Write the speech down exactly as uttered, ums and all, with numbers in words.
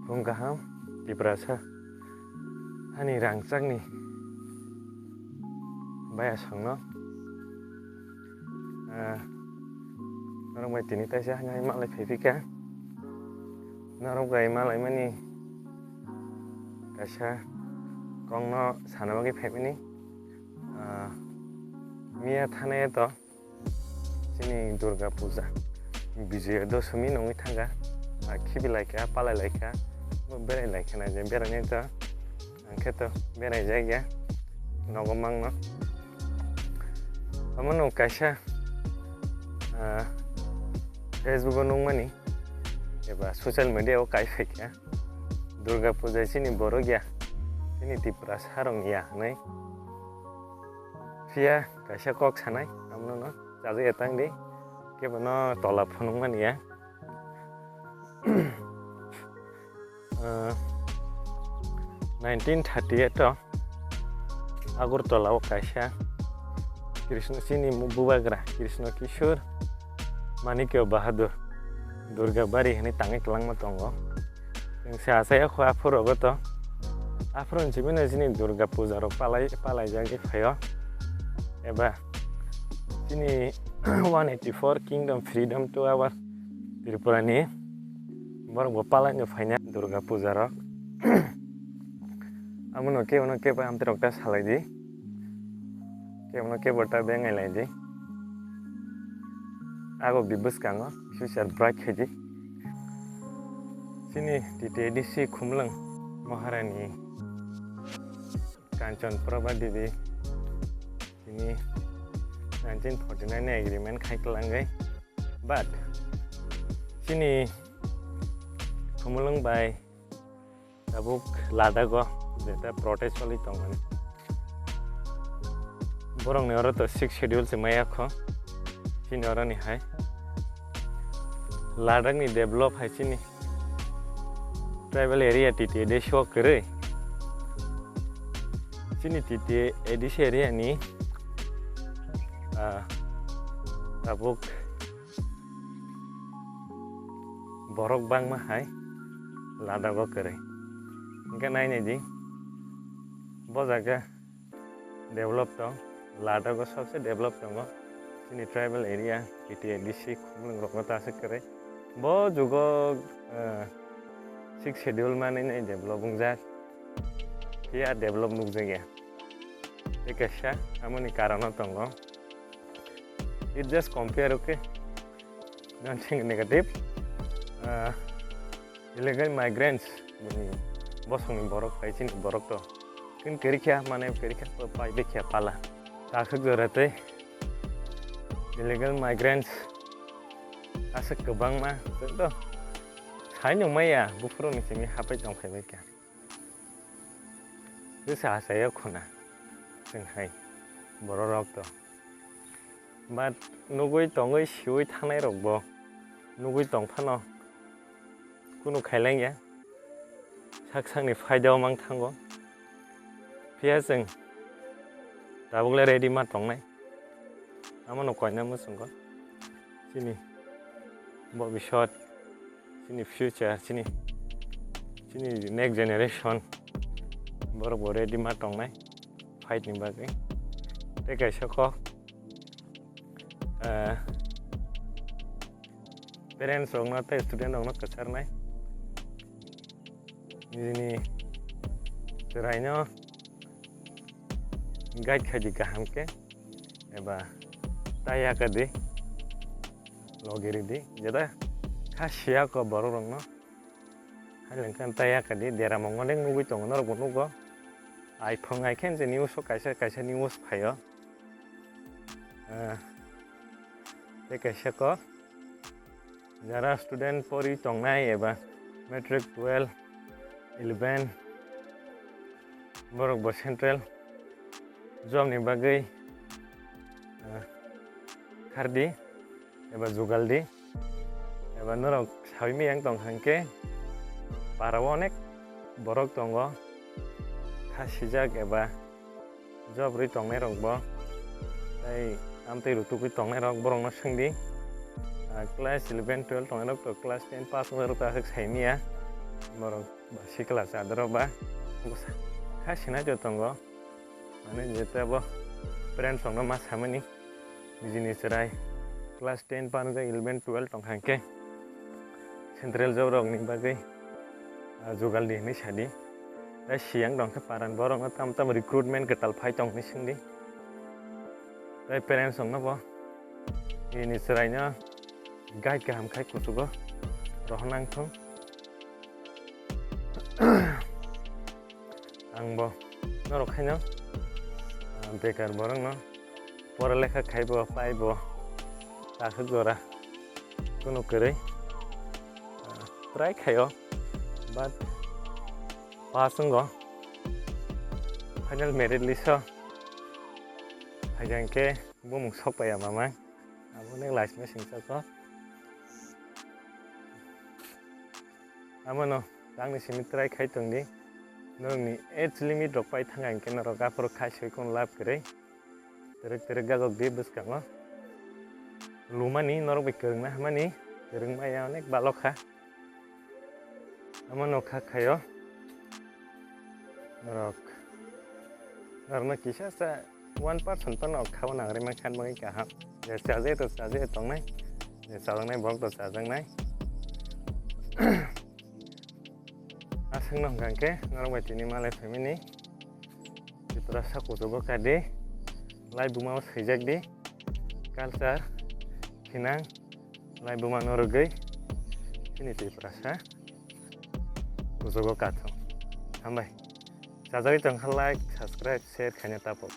Kung kaham Tiprasa hani rangchakni bayasongno, ah, norok bai tini taisa hani hai malai phaiphika. Norok bai malaimani kaisa kokno sana bagwi phaimani. Ah, miya thanayato chini Durga Puja, Bijoya Dosomi nungwi thangkha, ah, khibilaikha, palailaikha, bo berailaikha na je berainai to, ang khe to berai jakya, nogo mangno. Omono kaisa, ah, Facebook o nungmani eba social media o kai phaikha, Durga Puja chini borok ya, chini Tiprasa rok ya hwnwi. Phiya kaisa kok sanai, amono no chajak ya tang di, kebono tola phunuk mani ya. Ah, nineteen thirty eight o Agartala o kaisa Krishna chini mu-, bubagra Krishna Kishore Manikya Bahadur Durga Bari hwnwi tangwi kwlangma tongo. Chwng se achai o kho aphuru rogo to. Aphuru ni simi no chini Durga Puja rok palai, palai jagwi phaio. Eba chini one eighty four Kingdom Freedom to our Tripura ni borok bo palai no phaina Durga Puja rok. Amo no kebo no kebo amtwi rok ta salai di. Kebo no kebo ta bengai lai di. Ago bi bwskango future bright khai di. Chini T T A D C Khumlwng Maharani Kanchan Prabha Devi chini nineteen forty nine ni agreement khai kwlangwi. But chini Khumlwng bai tabuk Ladakh o jeta protest choli tongmani. Borokni oro to sixth schedule se maya kho. Chini oro ni hai Ladakh ni develop hai chini tribal area T T A D C o kwrwi. Chini T T A D C area ni, ah, tabuk borok bangma hai Ladakh o kwrwi. Hwnkhe nai nai di, bo jaga develop tong, Ladakh o sabse develop tongo. Chini tribal area, T T A D C Khumlwng rokno ta aswk kwrwi. Bo jugo, eh, sixth schedule manwi nai develop wngjak. Phiya develop nukjakya. Tei kaisa amoni karono tongo. It just compare, okay? Don't think negative. Ah, illegal migrants, bini bosongni borok, pai chini borok to. Kin kerikya, mane kerikya, pai bekya pala. Takhuk jora tei illegal migrants aswk kwbangma, to. Sai nung maya, buphuru ni simi hapai tong phai bekya. Bwsa achaio khuna chwng hai bororok to. But nugwi tongwi siwi thangnai rokbo nugwi tong phano kunu khailangya. Sak sakni phaida o mang thango. Phiya chwng tabukle ready ma tongnai. Amano koina muchungo. Chini bobisot, chini future, chini, chini next generation, borok bo ready ma tongnai fight ni bagwi. Tei kaisa kok, eh, parents rokno tei student rokno kwcharnai. Nini chwraino guide khaidi kaham khe, eba taya kadi, logiri di, jeda kha siya ko borok rokno. Hai lengkhan taya kadi, dera mongo nek nugwi tongo, norok bo nugo. Ai phung ai khe je news o kaisa, kaisa news phaio. Ah, tei kaisa ko. Jara student pori tongnai eba matric, twelve, eleven, borok bo central job ni bagwi, ah, khardi eba jugaldi eba norok saui miyang tong kha hwnkhe para o onek borok tongo, kha sijak eba job rwi tongnai rok bo, tei amtwi rutugwi tongnai rok borok no swngdi. Ah, class eleven, twelve tongnai rok to class ten pass wngnai rok to aswk sai manya borok. Ba sikla chadoro ba. Kha sinai to tongo. Mane jete bo parents rokno ma samani. Nijini chwrai class ten par eleven twelve tongkha hwnkhe central job rokni bagwi, ah, jugal di hinwi sadi. Tei siyang tongkhe paran borokno tam tam recruitment kwtal phai tongni singdi. Tei parents rokno bo nini chwraino guide kaham khai kuchugo rohornang thung. Ang bo norok khaino, ah, bekar borokno pora lekha khaibo paibo takhuk jora kunu kwrwi, ah, try khaio, but pass wngo final merit list o phaikha hwnkhe bumung sok paiya mamang abo nek laisima singsa kok. Abono tangni simi try khai tongdi. Norokni age limit rok pai thang hwnkhe norok aphuru khai soi khun lab kwrwi. Twrwk twrwk gajok di bwskango. Lumani norok bai kwrwngna hamani kwrwngmaya onek balok kha. Abono kha khaio. Norok norokno kisa sa one percent phano kha o nang rima khan bagwi kaham. Je chajai to chajai tongnai. Je chajaknai borok to chajaknai. Aswkno hwnkha hwnkhe norok bai tini malai phaimani Tiprasa kuchugo kadi, lai buma o swijak di, culture, khinang, lai buma no rwgwi, chini Tiprasa kuchugo kathung. Hambai. Chajagwi tongkha like, subscribe, share khaina tapok.